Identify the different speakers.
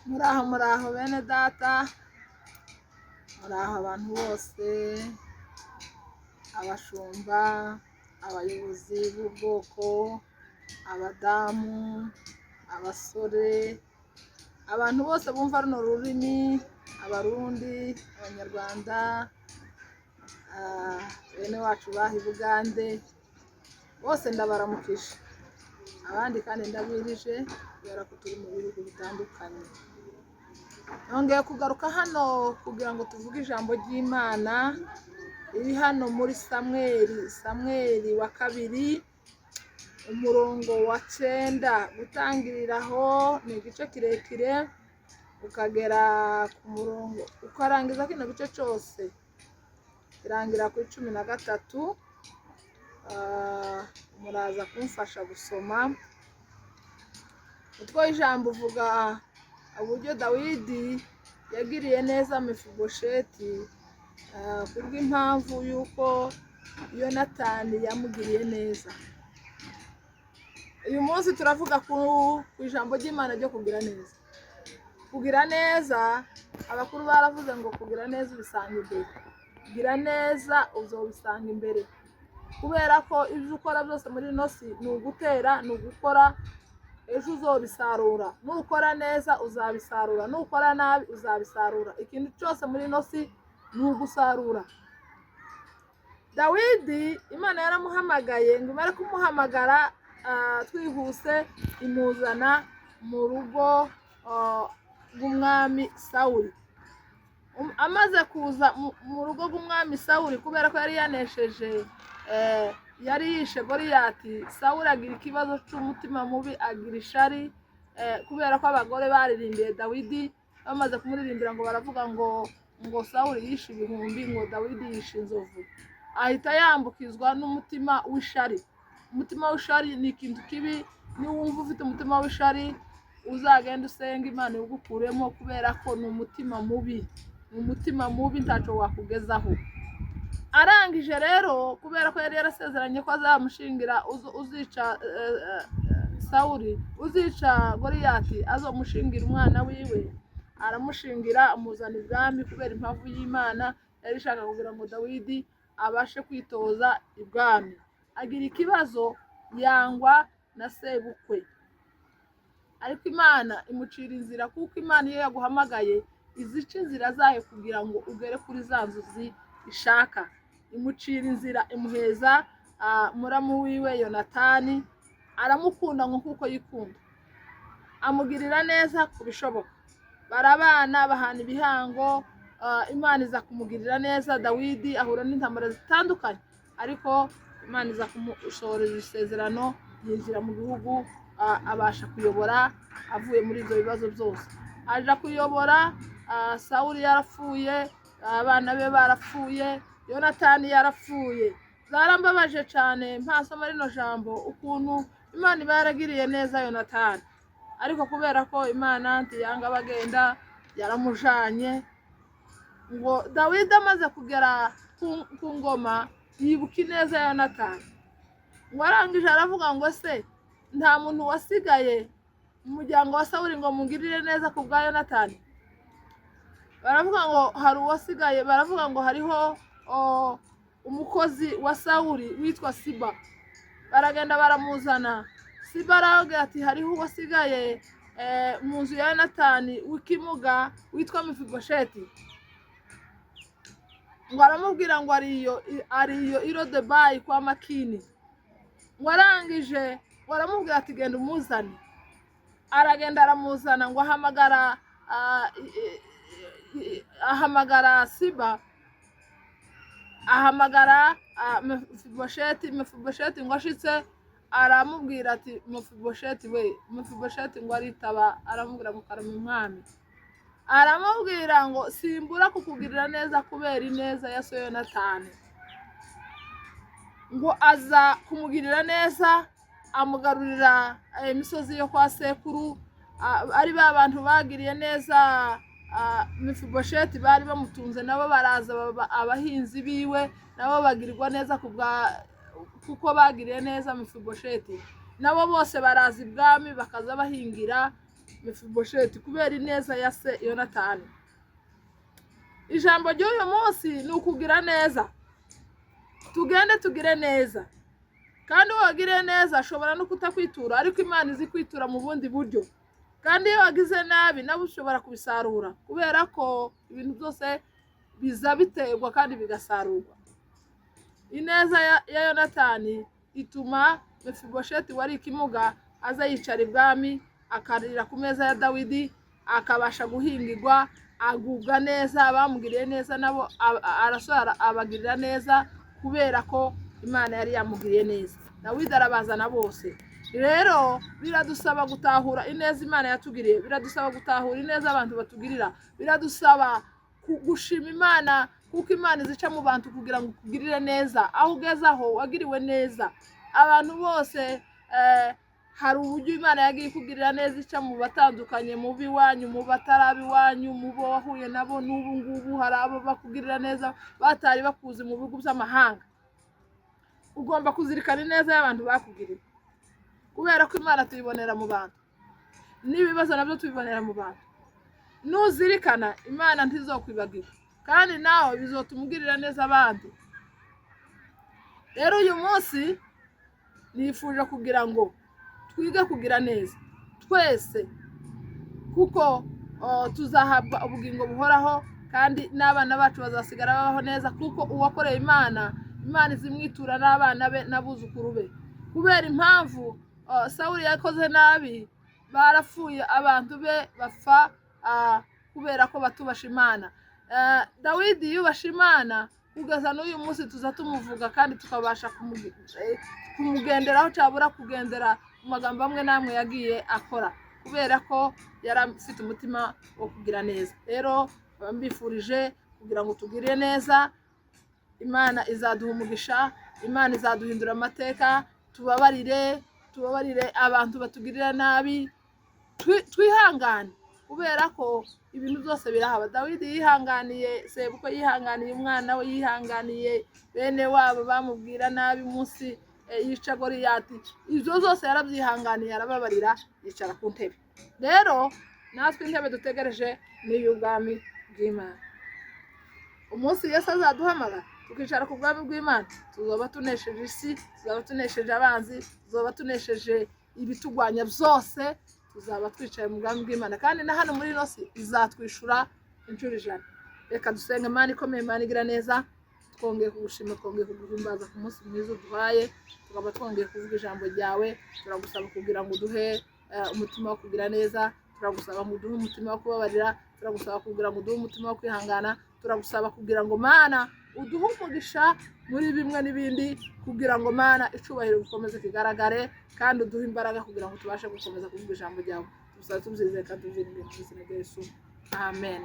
Speaker 1: Muraho muraho bene data, muraho abantu bose, abashumba, abayobozi b'ubwoko, abadamu, abasore, abantu bose bumva runo rurimi, Abarundi, Abanyarwanda, bene wacu baha i Bugande, bose ndabaramukije. Abandi kandi ndabirije kubera ko turi mu bihugu bitandukanye. Nongeye kugaruka hano kugira ngo tuvuge ijambo ry'Imana riri hano muri Samweli, Samweli wa kabiri, umurongo wa 9, gutangirira aho ni igice kirekire, ukagera ku murongo ukarangiza kino gice cyose, kirangira kuri 13. Muraza kumfasha gusoma. Umutwe w'ijambo uvuga uburyo Dawidi yagiriye neza Mefibosheti, kubw'impamvu y'uko Yonatani yamugiriye neza. Uyu munsi turavuga ku ijambo ry'Imana ryo kugira neza. Kugira neza, abakuru baravuze ngo kugira neza ubisanga imbere. Gira neza uzobisanga imbere, kubera ko ibyo ukora byose muri ino si ni ugutera, ni ugukora, ejo uzobisarura. Nukora neza uzabisarura, nukora nabi uzabisarura. Ikintu cyose muri ino si ni ugusarura. Dawidi Imana yaramuhamagaye, ngo imare kumuhamagara, twihuse, imuzana mu rugo rw'umwami Sawuli. Amaze kuza mu rugo rw'umwami Sawuli, kubera ko yari yanesheje, yari yishe Goliyati, Sawuli agira ikibazo cy'umutima mubi, agira ishari, kubera ko abagore baririmbiye Dawidi. Bamaze kumuririmbira ngo baravuga ngo Sawuli yishe ibihumbi, ngo Dawidi yishe inzovu. Ahita yambukizwa n'umutima w'ishari. Umutima w'ishari ni ikintu kibi. Niwumva ufite umutima w'ishari, uzagenda usenga Imana iwugukuremo, kubera ko ni umutima mubi, ni umutima mubi, ntacyo wakugezaho. Arangije rero, kubera ko yari yarasezeranye ko azamushingira uzica Sawuli, uzica Goliyati, azomushingira umwana wiwe, aramushingira, amuzana ibwami kubera impamvu y'Imana yari ishaka kugira ngo Dawidi abashe kwitoza ibwami. Agira ikibazo, yangwa na sebukwe, ariko Imana imucira inzira, kuko Imana iyo yaguhamagaye izica inzira zayo kugira ngo ugere kuri za nzozi ishaka. Imucira inzira, imuheza muramu wiwe Yonatani, aramukunda ngo kuko yikunda, amugirira neza ku bishoboka, barabana, bahana ibihango. Imana iza kumugirira neza. Dawidi ahura n'intambara zitandukanye, ariko Imana iza kumusohoreza isezerano, yinjira mu gihugu, abasha kuyobora avuye muri ibyo bibazo byose. Aja kuyobora, Sawuli yarapfuye, abana be barapfuye, Yonatani yarapfuye. Zarambabaje cyane mpasoma rino jambo, ukuntu Imana iba yaragiriye neza Yonatani, ariko kubera ko Imana ntiyanga abagenda, yaramujanye. Ngo Dawidi amaze kugera ku ngoma, yibuka ineza ya Yonatani. Ngo arangije aravuga ngo: "Se nta muntu wasigaye mu muryango wa Sawuli ngo mungirire neza ku bwa Yonatani?" Baravuga ngo hari uwasigaye. Baravuga ngo hariho umukozi wa Sawuli witwa Siba. Baragenda baramuzana. Siba aravuga ati: "Hariho uwasigaye mu nzu ya Yonatani w'ikimuga witwa Mefibosheti." Ngo aramubwira ngo ariyo i Lodebayi kwa Makini. Ngo arangije ngo aramubwira ati: "Genda umuzane." Aragenda aramuzana. Ngo ahamagara ahamagara Siba, ahamagara Mefibosheti. Mefibosheti ngo ashitse, aramubwira ati: "Mefibosheti we!" Mefibosheti ngo aritaba, aramubwira ngo: "Karame umwami." Aramubwira ngo: "Simbura kukugirira neza kubera ineza ya so Yonatani." Ngo aza kumugirira neza, amugarurira imisozi yo kwa sekuru. Ari ba bantu bagiriye neza Mefibosheti bari bamutunze, nabo baraza baba abahinzi biwe, nabo bagirirwa neza kuko bagiriye neza Mefibosheti. Nabo bose baraza ibwami, bakaza bahingira. Mefibosheti kubera ineza ya se Yonatani. Ijambo ry'uyu munsi ni ukugira neza. Tugende tugire neza, kandi uwo wagiriye neza ashobora no kutakwitura, ariko Imana izi kwitura mu bundi buryo. Kandi iyo wagize nabi nawe ushobora kubisarura, kubera ko ibintu byose biza biterwa kandi bigasarurwa. Ineza ya Yonatani ituma Mefibosheti wari ikimuga aza yicara ibwami, akarira ku meza ya Dawidi, akabasha guhingirwa, agubwa neza. Bamugiriye neza nabo arasara abagirira neza, kubera ko Imana yari yamugiriye neza. Dawidi arabazana bose. Rero biradusaba gutahura ineza Imana yatugiriye, biradusaba gutahura ineza abantu batugirira, biradusaba gushima Imana, kuko Imana izica mu bantu kugira ngo ikugirire neza. Aho ugeze aho wagiriwe neza, abantu bose hari uburyo Imana yagiye ikugirira neza, ica mu batandukanye, mu b'iwanyu, mu batari ab'iwanyu, mu bo wahuye nabo n'ubu ngubu. Hari abo bakugirira neza batari bakuzi mu bihugu by'amahanga. Ugomba kuzirikana ineza y'abantu bakugiriye, kubera ko Imana tuyibonera mu bantu, n'ibibazo nabyo tubibonera mu bantu. Nuzirikana Imana ntizokwibagirwa, kandi nawe bizotuma ugirira neza abandi. Rero uyu munsi nifuje kugira ngo twige kugira neza twese, kuko tuzahabwa ubugingo buhoraho, kandi n'abana bacu bazasigara babaho neza, kuko uwakoreye Imana, Imana izimwitura n'abana be n'abuzukuru be. Kubera impamvu Sawuli yakoze nabi, barapfuye, abantu be bapfa kubera ko batubasha Imana. Dawidi yubasha Imana kugeza n'uyu munsi tuza tumuvuga, kandi tukabasha kumugenderaho, cyabura kugendera mu magambo amwe n'amwe yagiye akora, kubera ko yari afite umutima wo kugira neza. Rero mbifurije kugira ngo tugire neza. Imana izaduha umugisha, Imana izaduhindura amateka. Tubabarire, tubabarire abantu batugirira nabi, twihangane, kubera ko ibintu byose birahaba. Dawidi yihanganiye sebukwe, yihanganiye umwana we, yihanganiye bene wabo bamubwira nabi munsi yica Goliyati. Ibyo zose yarabyihanganiye, arababarira, yicara ku ntebe. Rero natwe intebe dutegereje ni iy'ubwami bw'Imana. Umunsi Yesu azaduhamagara tukicara ku bwami bw'Imana, tuzaba tunesheje isi, tuzaba tunesheje abanzi, tuzaba tunesheje ibitugwanya byose, tuzaba twicaye mu bwami bw'Imana. Kandi na hano muri ino si izatwishura inshuro 100. Reka dusenge. Imana ikomeye, Imana igira neza, twongeye kugushima, twongeye kuguhimbaza ku munsi mwiza uduhaye, tukaba twongeye kuvuga ijambo ryawe. Turagusaba kugira ngo uduhe umutima wo kugira neza, turagusaba ngo uduhe umutima wo kubabarira, turagusaba kugira ngo uduhe umutima wo kwihangana, turagusaba kugira ngo Mana uduhe umugisha muri bimwe n'ibindi, kugira ngo Mana icubahiro gikomeze kigaragare, kandi uduhe imbaraga kugira ngo tubashe gukomeza kuvuga ijambo ryawe. Tubisaba tubyizeye kandi tubyiringiye mu izina rya Yesu, amen.